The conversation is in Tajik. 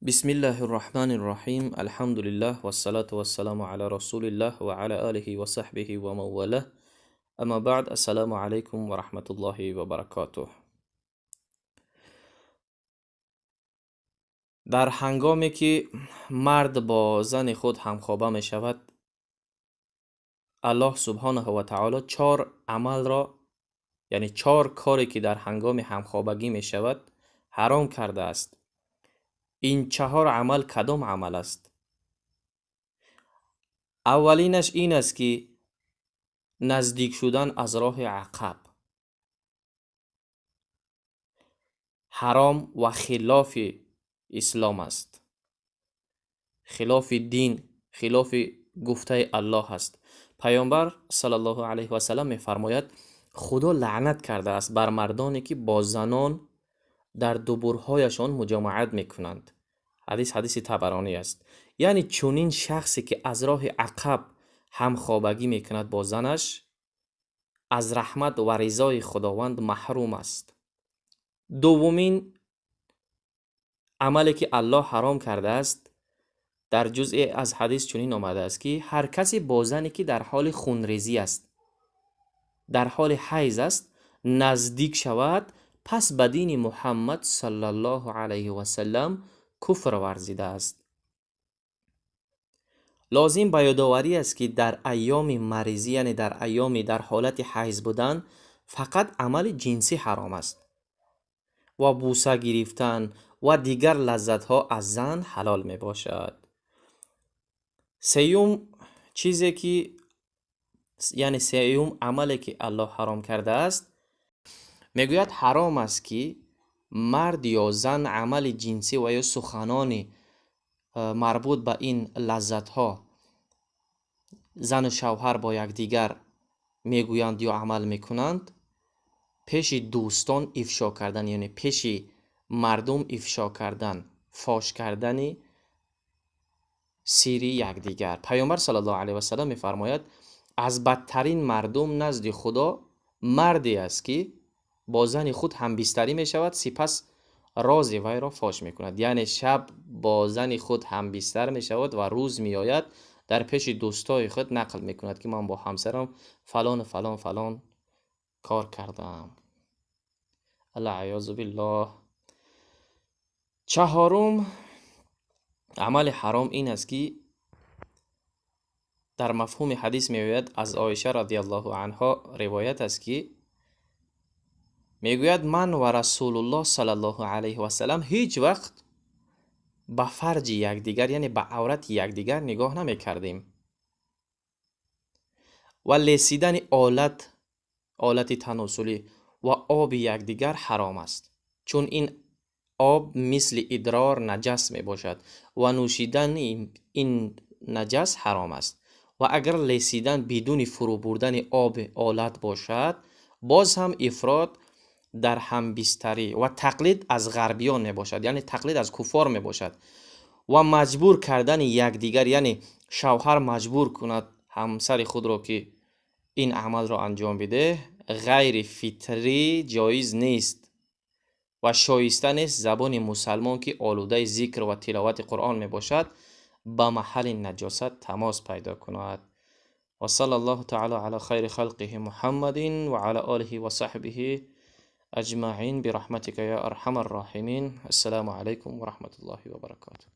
Бисмиллаҳи рраҳмани рраҳим. Алҳамдулиллаҳ вассалату вассаламу ала расулиллаҳ ва ала алиҳи ва саҳбиҳи ва ман валаҳ. Амма баъд, ассалому алайкум ва раҳматуллоҳи ва баракотуҳ. Дар ҳангоме ки мард бо зани худ ҳамхоба мешавад, Аллоҳ субҳонаҳу ва таоло чор амалро, яъне чор коре ки дар ҳангоми ҳамхобагӣ мешавад, ҳаром кардааст. Ин чаҳор амал кадом амал аст? Аввалинаш ин аст, ки наздик шудан аз роҳи ақаб ҳаром ва хилофи ислом аст, хилофи дин, хилофи гуфтаи Аллоҳ аст. Паёмбар саллаллоҳу алайҳи васаллам мефармояд: Худо лаънат кардааст бар мардоне ки бо занон дар дубурҳояшон муҷомаат мекунанд. Ҳадис ҳадиси Табаронӣ аст. Яъне чунин шахсе ки аз роҳи ақаб ҳамхобагӣ мекунад бо занаш, аз раҳмат ва ризои Худованд маҳрум аст. Дуввумин амале ки Аллоҳ ҳаром кардааст, дар ҷузъе аз ҳадис чунин омадааст, ки ҳар касе бо зане ки дар ҳоли хунрезӣ аст, дар ҳоли ҳайз аст, наздик шавад, пас ба дини Муҳаммад саллаллоҳу алайҳи васаллам куфр варзидааст. Лозим ба ёдоварӣ аст, ки дар айёми маризӣ, яъне дар айёми дар ҳолати ҳайз будан, фақат амали ҷинсӣ ҳаром аст ва буса гирифтан ва дигар лаззатҳо аз зан ҳалол мебошад. Сеюм чизе ки, яъне сеюм амале ки Аллоҳ ҳаром кардааст, мегӯяд ҳаром аст, ки мард ё зан амали ҷинсӣ ва ё суханони марбут ба ин лаззатҳо зану шавҳар бо якдигар мегӯянд ё амал мекунанд, пеши дӯстон ифшо кардан, яъне пеши мардум ифшо кардан, фош кардани сири якдигар. Паёмбар саллаллоҳу алайҳи васаллам мефармояд: аз бадтарин мардум назди Худо марде аст, ки бо зани худ ҳамбистарӣ мешавад, сипас рози вайро фош мекунад. Яъне шаб бо зани худ ҳамбистар мешавад ва рӯз меояд, дар пеши дӯстои худ нақл мекунад, ки ман бо ҳамсарам фалону фалон фалон кор кардаам. Аллаъёзу биллоҳ. Чаҳорум амали ҳаром ин аст, ки дар мафҳуми ҳадис меояд, аз Оиша радиаллоҳу анҳо ривоят аст, ки мегӯяд: ман ва Расулуллоҳ саллаллоҳу алайҳи васаллам ҳеҷ вақт ба фарҷи якдигар, яъне ба аврати якдигар нигоҳ намекардем ва лесидани олати таносулӣ ва оби якдигар ҳаром аст, чун ин об мисли идрор наҷас мебошад ва нӯшидани ин наҷас ҳаром аст. Ва агар лесидан бидуни фурӯ бурдани оби олат бошад, боз ҳам ифрот дар ҳамбистарӣ ва тақлид аз ғарбиён мебошад, яъне тақлид аз куффор мебошад ва маҷбур кардани якдигар, яъне шавҳар маҷбур кунад ҳамсари худро, ки ин амалро анҷом бидеҳ, ғайри фитрӣ ҷоиз нест ва шоиста нест забони мусалмон, ки олудаи зикр ва тиловати Қуръон мебошад, ба маҳалли наҷосат тамос пайдо кунад. Ва саллаллоҳу таъала ала хайри халқиҳи Муҳаммадин ва ала олиҳи ва саҳбиҳи аҷмаин бираҳматика я арҳамар роҳимин. Ассалому алайкум ва раҳматуллоҳи ва баракотуҳ.